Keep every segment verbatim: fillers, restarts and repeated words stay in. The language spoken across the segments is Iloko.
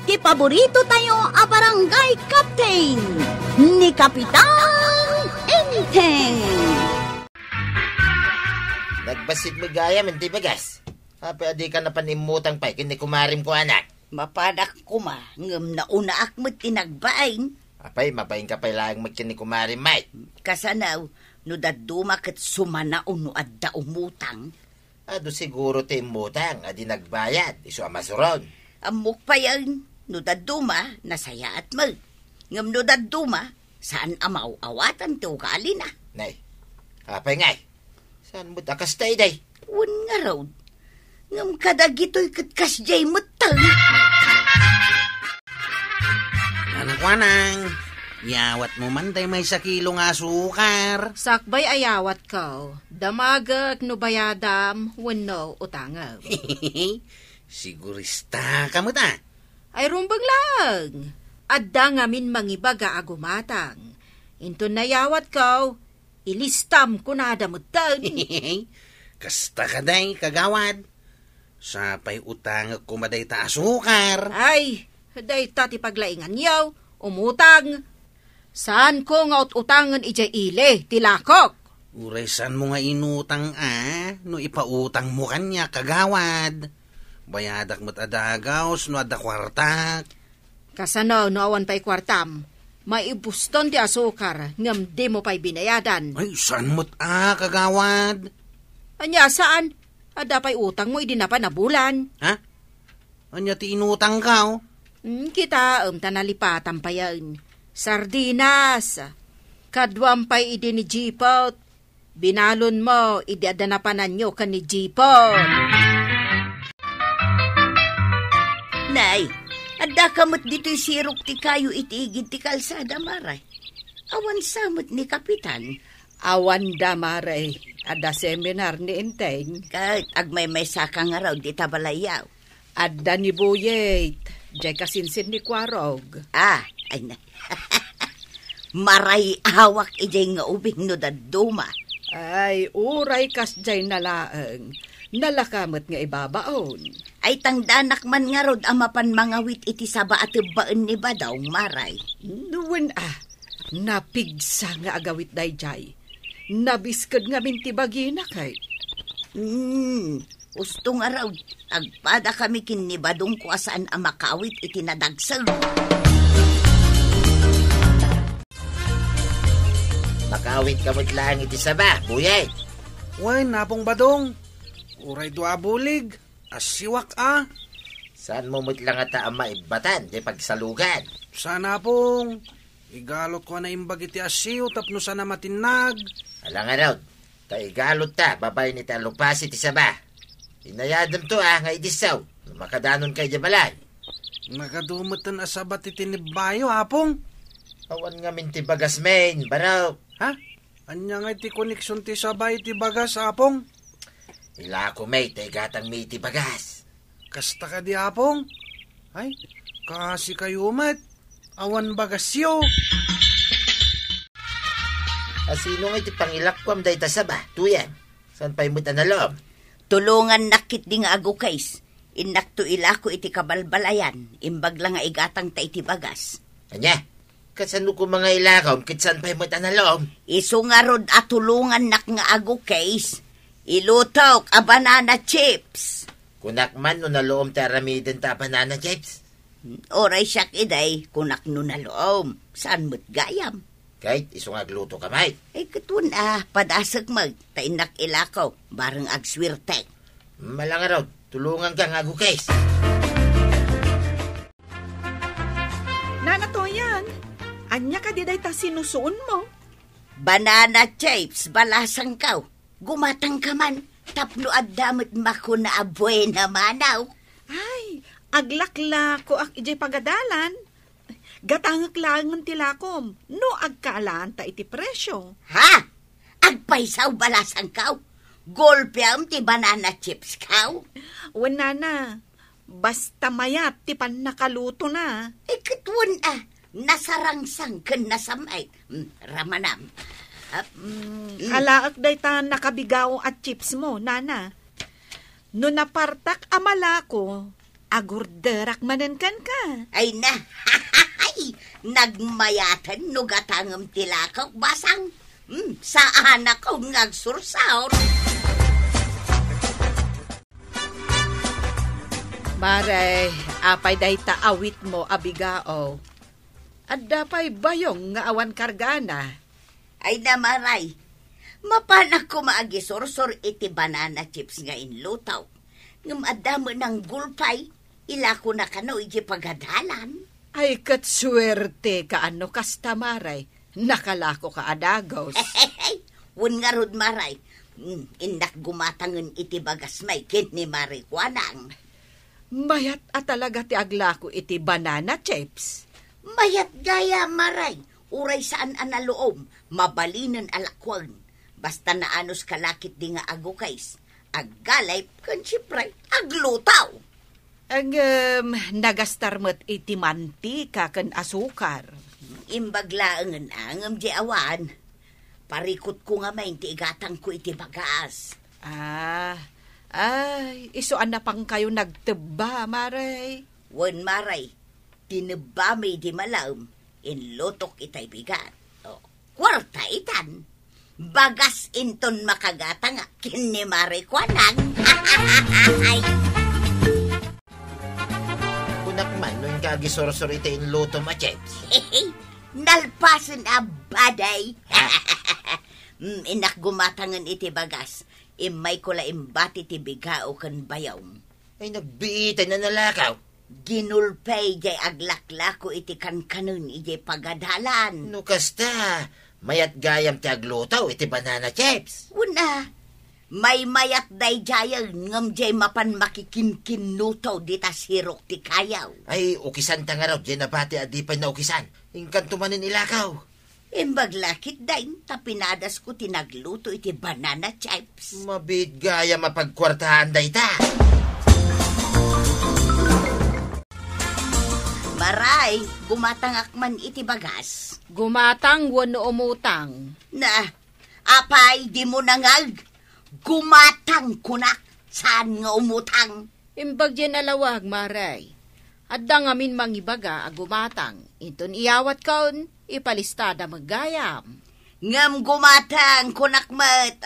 ti paborito tayo a barangay captain, ni Kapitan Enteng. Nagbassit met gayam ti bagas. Apay a dika napanimmutang pay ken ni kumarim ko, anak? Mapadak koma, ngem naunaak met ti nagbain. Apay, mabainka pay laeng met ken ni kumarim, may? Kasano, no dadduma ket sumanaw no adda umutang. Adu siguro ti immutang a di nagbayad, isu a masuron. Ammok payen, no dadduma, nasayaat met. Ngem no dadduma, saan a maaw-awatan ti ugalina. Nay, apay ngay? Saan met a kasta, iday? Wen ngarud. Ngem kadagitoy ket kasdiay metten. Nanakuanang, yawatmo man tay maysa kilo nga asukar. Sakbay a yawatko, damagek no bayadam wenno utangem. Sigurista ka met a. Ay, rumbeng laeng. Adda ngamin mangibaga a gumatang. Inton nayawatko, ilistam kunada metten. Kasta kadi, kagawad. Sapay utangek koma dayta asukar. Ay, dayta ti paglainganyo, umutang. Saanko nga ut-utangen idiay ili ti lakok. Uray saanmo nga inutang a, no ipautangmo kaniak, kagawad. Bayadak met a dagus no adda kuartak. Kasano no awan pay kuartam? Maibuston ti asukar, ngem dimo pay binayadan. Ay, saan met a, kagawad? Ania, saan? Adda pay utangmo idi napan a bulan. Ha? Ania ti inutangko? Hmm, kitaem ta nalipatam payen. Sardinas. Kaduam pay idi ni Jipot. Binalonmo idi adda napananyo ken ni Jipot. Nay, adda ka met ditoy sirok ti kayo iti igid ti kalsada, Mare. Awan sa met ni Kapitan. Awan da, Mare. Adda seminar ni Enteng. Ket agmaymaysa ka ngarud ita balayyo. Adda ni Buyet, diay kasinsin ni Kuarog. Ah, ay na. Maray-awak idiay nga ubing no dadduma. Ay, uray kasdiay na laeng. Nalaka met nga ibabaon. Ay, tangdanak man ngarud a mapan mangawit iti saba a tebbaen ni Badong, Maray. Wen a, napigsa nga agawit daydiay. Nabisked ngamin ti bagina, kay. Hmm, Usto ngarud, agpadakami ken ni Badongko a saan a makawit iti nadagseng. Makawit ka met laeng iti saba, Buyet. Wen, Apong Badong. Uray dua a bulig, assiwak a. Saanmo met la ngata a maibbatan ti pagsalugan? Saan, Apong. Igalotko a naimbag iti assiw tapno saan a matinnag. Ala ngarud, ta igalotta babaen iti alupasi ti saba. Inayademto a nga idisso no makadanonka idiay balay. Nagadu metten a saba ti tinibbayo, Apong. Awan ngamin ti bagas, men, barok. Ha? Ania ngay ti koneksion ti saba iti bagas, Apong? Ilako met ta igatangmi iti bagas. Kasta kadi, Apong? Ay, kaasikayo met. Awan bagasyo. A sino ngay ti pangilakuam dayta saba, Tuyang? Saan pay met a nalom? Tulongannak ketdi nga agukis. Innakto ilako iti kabalbalayan, imbag la nga igatangta iti bagas. Ania? Kasano koma nga ilakom ket saan pay met a nalom? Isu ngarud a tulongannak nga agukis. Ilutok a banana chips. Kunak man no nalom ti aramidenta a banana chips. Uray siak iday, kunak no nalom. Saan met gayam? Ket isu nga agluto ka met. Ay, ket wen a, padasek met, ta innak ilako, bareng agsuertek. Ala ngarud, tulonganka nga agukis. Nana Toyang, ania kadi dayta sinusuonmo? Banana chips, balasangko. Gumatangka man, tapno adda met makuna a buena mano. Ay, aglaklakoak idiay pagadalan. Gatangek laengen ti lakom, no agkaalaanta iti presio. Ha? Agpaysaw, balasangko? Golpeam ti banana chipsko? Wen, nana, basta mayat ti pannakalutona. Ay, ket wen a, nasarangsang ken nasamait. Mm, ramanam. Ah, mm. Alaek dayta nakabigao a chipsmo, nana. No napartak a malako, agurderak manen kenka. Ay na, nagmayaten no gatangem ti lakok, Basang. Hmm, saanakon nga agsursor. Mare, apay dayta awitmo a bigao? Adda pay bayong nga awan kargana? Ay na, Mare, mapanak koma agisursor iti banana chips nga inlutok. Ngem adda met nanggulpay, ilakona kano iti pagadalan. Ay, ket suerteka no kasta, Mare. Nakalakoka a dagus. Wen ngarud, Mare. Mm, innak gumatangen iti bagas may ken ni Mare Kuanang. Mayat a talaga ti aglako iti banana chips. Mayat gayam, Mare. Uray saan a naluom, mabalinen a lakuan. Basta naanos ka la ketdi nga agukis, aggalip, ken siempre, agluto. Ngem, nagastar met iti mantika ken asukar. Imbag laengen a ngem di awan. Parikutko ngamin ti igatangko iti bagas. Ah, ay, isu a napangkayo nagtebba, Mare. Wen, Mare, tinebbami di malem, inlutok itay bigat. O, kuarta itan. Bagas inton makagatangak ken ni Mare Kuanang. Kunak man no inka agisursor iti inlutom a chips. Nalpasen a baday. Mm, innak gumatangen iti bagas. Immayko la imbati ti bigao ken bayong. Ay, nagbiitay na nalakaw. Ginulpay jay aglaklako iti kankanen idiay pagadalan. No kasta, mayat gayam ti agluto iti banana chips. Una, maymayat daydiayen ngem jay mapan makikinkinnuto dita sirok ti kayaw. Ay, ukisanta ngarud jay nabati a di pay naukisan. Inkanto manen ilakaw. Imbag la ketdin ta pinadasko ti nagluto iti banana chips. Mabiit gayam a pagkuartaan dayta. Maray, gumatangak man iti bagas. Gumatang wenno umutang? Na, apay, dimo nangag? Gumatang kunak, saan nga umutang? Imbag diay nalawag, Maray. Adda ngamin mangibaga a gumatang. Inton iyawatkon, ipalistada met gayam. Ngem gumatang, kunak met.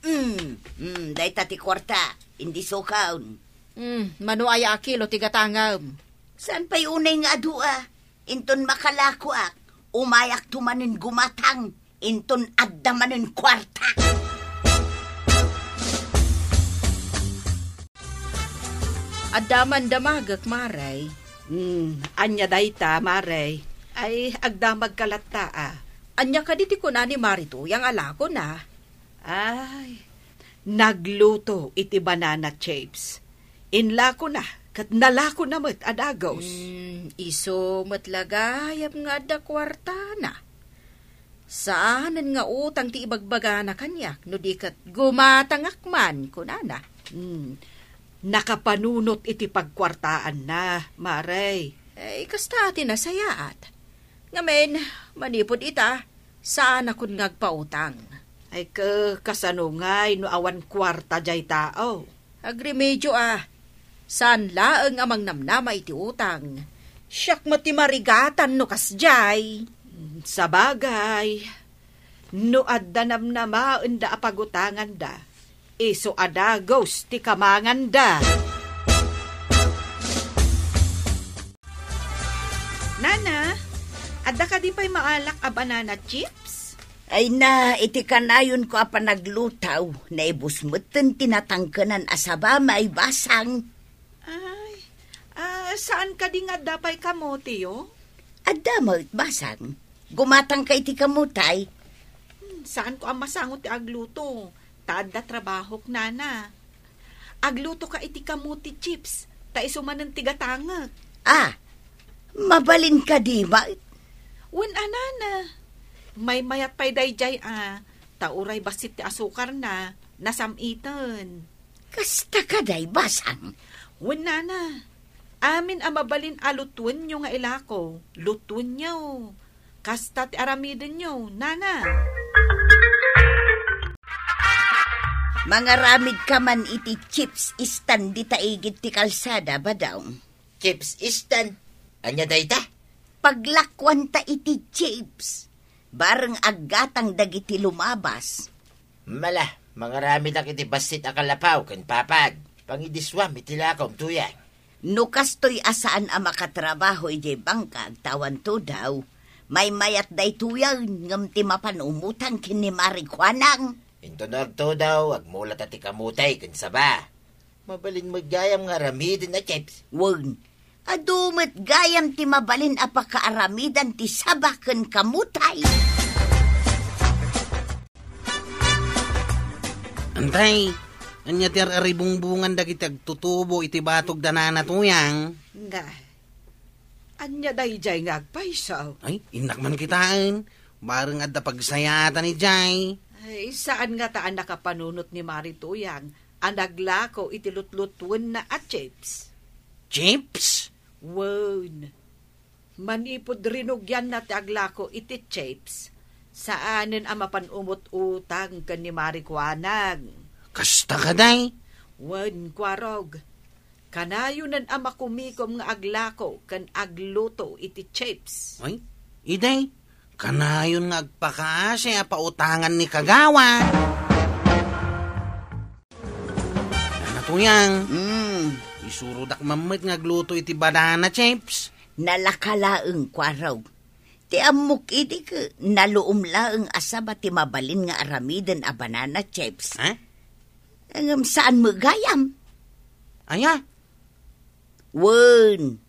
Mm, mm, dayta ti kuarta, indisukon. Mm, mano aya a kilo ti gatangem? Saan pay unay nga adu a? Inton makalakoak, umayakto manen gumatang. Inton adda manen kuarta. Adda man damagek, Maray. Hmm, ania dayta, Maray? Ay, agdamagka latta, a. Ania kadi ti kuna ni Mari Tuyang a lakona? Ay, nagluto iti banana chips. Inlakona ket nalakona met a dagus. Hmm, isu met la gayam nga adda kuartana. Saanen nga utang ti ibagbagana kaniak, no di ket gumatangak man, kunana. Hmm. Nakapanunot iti pagkuartaanna, Maray. Ay, kasta ti nasayaat. Ngamin, manipud ita, saanakon nga agpautang. Ay, ke-, kasano ngay no awan kuarta jay tao? Agremedio a, saan laeng a mangnamnama iti utang. Siak met ti marigatan no kasjay. Sabagay, no adda namnamaenda a pagutanganda, isu a dagus ti kamanganda. Nana, adda kadi pay maalak a banana chips? Ay na, iti kanayonko a panagluto, naibus metten ti natangkenan a saba, maibasang. Ay, ah, saan kadi nga adda pay kamoteyo? Adda met, basang. Gumatangka iti kamotay. Hmm, saanko a masango ti agluto, ta adda trabahok, nana. Aglutoka iti kamote chips, ta isu manen ti gatangek. Ah, mabalin kadi met? Wen a, nana. Maymayat pay daydiay a, ta uray bassit ti asukarna, nasam-iten. Kasta kadi, basang? Wen, nana. Amin a mabalin a lutuenyo nga ilako, lutuenyo. Kasta ti aramidenyo, nana. Mangaramidka man iti chips stand dita igid ti kalsada, Badong. Chips stand? Ania dayta? Paglakuanta iti chips. Bareng aggatang dagiti lumabas. Mala, mangaramidak iti bassit a kalapaw ken papag. Pangidisuam iti lakom, Tuyang. No kastoy a saan a makatrabaho idiay bangka agtawan tudaw, maymayat daytoyen ngem ti mapan umutang ken ni Mari Kuanang. Inton no agtudaw, agmulata ti kamutay ken saba. Mabalin met gayam nga aramiden a chips. Wen, adu met gayam ti mabalin a pakaaramidan ti saba ken kamutay. Antay, ania ti ar-aribungbungan dagiti agtutubo iti batog da Nana Tuyang? Nga, ania daydiay nga agpayso? Ay, innak man kitaen. Bareng adda pagsayaatan idiay. Ay, saan ngata a nakapanunot ni Mari Tuyang a naglako iti lutlutuenna a chips? Chips? Wen. Manipud rinugianna ti aglako iti chips, saanen a mapan umut-utang ken ni Mari Kuanang. Kasta kadi? Wen, Kuarog. Kanayonen a makumikom nga aglako ken agluto iti chips. Ay, idi, kanayon nga agpakaasi a pautangan ni Kagawad. Nana Tuyang, mm, isurodak man met nga agluto iti banana chips. Nalaka laeng, Kuarog. Ti ammok idi ket naluom laeng a saba ti mabalin nga aramiden a banana chips. Ha? Ngem saan met gayam? Aya? Wen.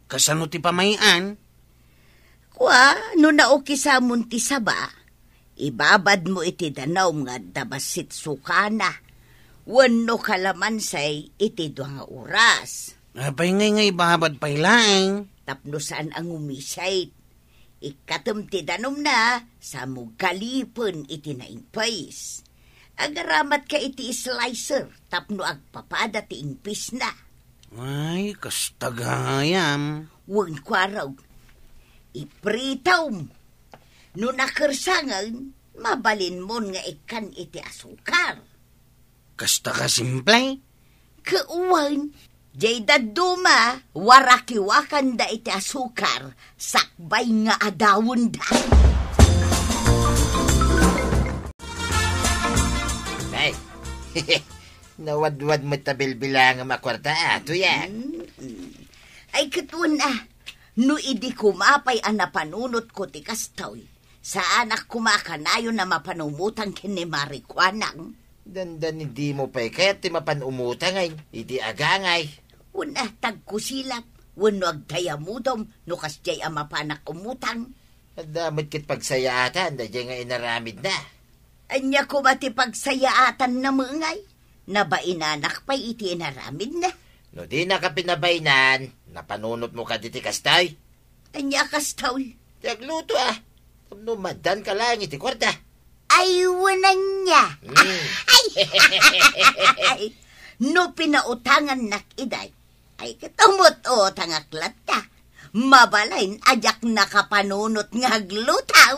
Kasano ti pamay-an? Kua, no naukisamon ti saba, ibabadmo iti danum nga adda bassit sukana, wenno kalamansay iti dua nga oras. Apay ngay nga ibabad pay laeng? Tapno saan a ngumisit. Ikkatem ti danumna, samo galipen iti naimpis. Agaramatka iti slicer tapno agpapada ti impisna. Ay, kasta gayam. Wen, Kuarog. Ipritom. No nakersangen, mabalinmon nga ikkan iti asukar. Kasta ka simple? Ket wen, diay dadduma, warakiwakanda iti asukar, sakbay nga adawenda. Ay, nawadwad met ta bilbilangem a kuarta, a, Tuyang. Mm. Ay, ket wen, a, no idi koma pay a napanunotko ti kastoy, saanak koma a kanayon a mapan umutang ken ni Mari Kuanang. Dandani dimo pay kayat ti mapan umutang, ay, idi agangay. Wen, a, tagkusilap, wenno agdayamudom no kasdiay a mapanak umutang. Adda met ket pagsayaatan daydiay nga inaramidna. Ania koma ti pagsayaatanna met ngay? Nabainanak pay iti inaramidna. No dinaka pinabainan, napanunotmo kadi ti kastoy? Ania a kastoy? Ti agluto, a. Tapno maaddaanka laeng iti kuarta. Ay, wen ania? Mm. Ay, ay, no pinautangannak idi, ay, ket umut-utangak latta. Mabalin a diak nakapanunot nga agluto.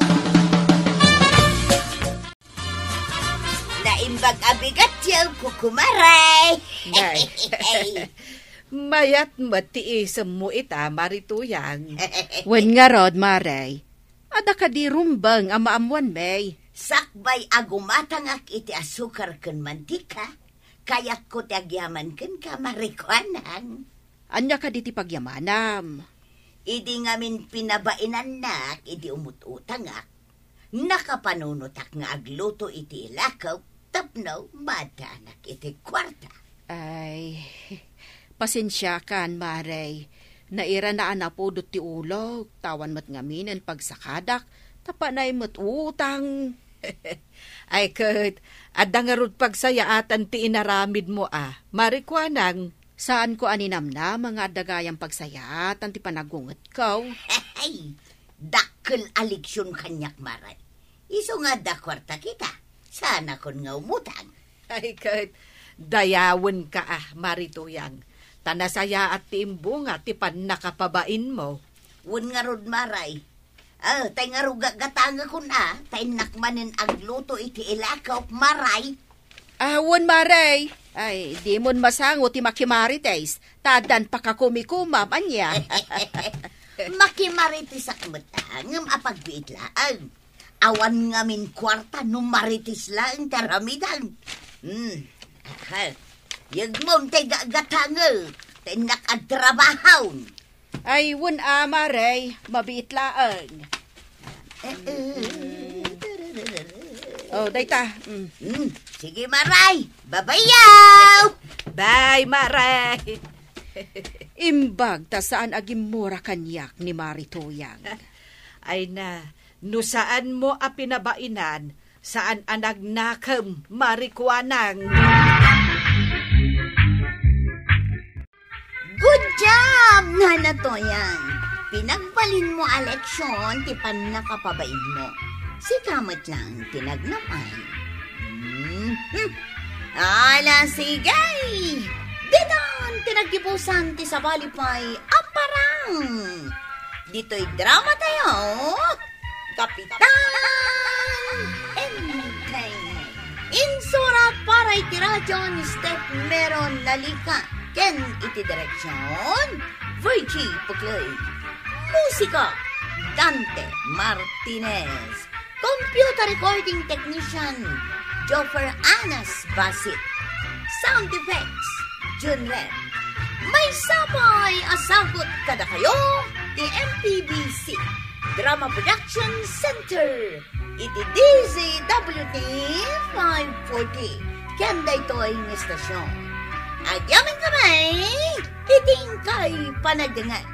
Naimbag a bigatyo, kukumare. Nay. Mayat met ti isemmo ita, Mari Tuyang. Wen ngarud, Mare, adda kadi rumbeng a maammoanmi? Sakbay a gumatangak iti asukar ken mantika, kayatko ti agyaman kenka, Mari Kuanang. Ania kadi ti pagyamanam? Idi ngamin pinabainannak idi umut-utangak, nakapanunotak nga agluto iti ilakok tapno maaddanak iti kuarta. Ay, pasensiakan, Mare. Nairana a napudot ti ulok, ta awan met ngaminen pagsakadak, ta panay met utang. Ay ket, adda ngarud pagsayaatan ti inaramidmo a, Mari Kuanang. Saanko a ninamnama nga adda gayam pagsayaatan ti panagungetko. Hey! Dakkel a leksion kaniak, Mare. Isu nga adda kuartak ita, saanakon nga umutang. Ay ket, dayawenka a, Mari Tuyang, ta nasayaat ti imbunga ti pannakapabainmo. Wen ngarud, Mare. Ah, tay ngarud gatgatangekon a, ta innak manen agluto iti ilakok, Mare. Ah, wen, Mare. Ay, dimon masango ti makimarites, ta addan pakakumikumam, ania? Makimarites ak met, ngem apagbiit laeng. Awan ngamin kuarta no marites laeng ti aramidem. Hmm. Aha. Yegmon tay gatgatangek, ta innak agtrabahon. Ay, wen a, Mare, mabiit laeng. Eh, eh. Oh, dayta. Mm. Hmm, sige, Mare. Bye-bye, yaw! Bye, Mare. Imbag ta saan a gimmura kaniak ni Mare Tuyang. Ay na, no saanmo a pinabainan, saan a nagnakem, Mare Kuanang. Good job, Nana Toyang! Pinagbalinmo a leksyon ti pannakapabainmo. Sika met laeng ti nagnam-ay. Mhm. Ala, sige! Ditan ti naggibusan ti sabali pay a parang. Ditoy drama tayo, Kapitan Enteng. Insurat para iti radyo ni Steph Meron Nalica ken iti direksyon, Virgie Puclay. Musika, Dante Martinez. Computer recording technician, Joffer Anas Basit. Sound effects, Jun Red. Maysa pay a sagut kadakayo ti M P B C Drama Production Center iti D Z W T five forty ken daytoy nga istasyon. Agyaman kami iti inkay panagdengngeg.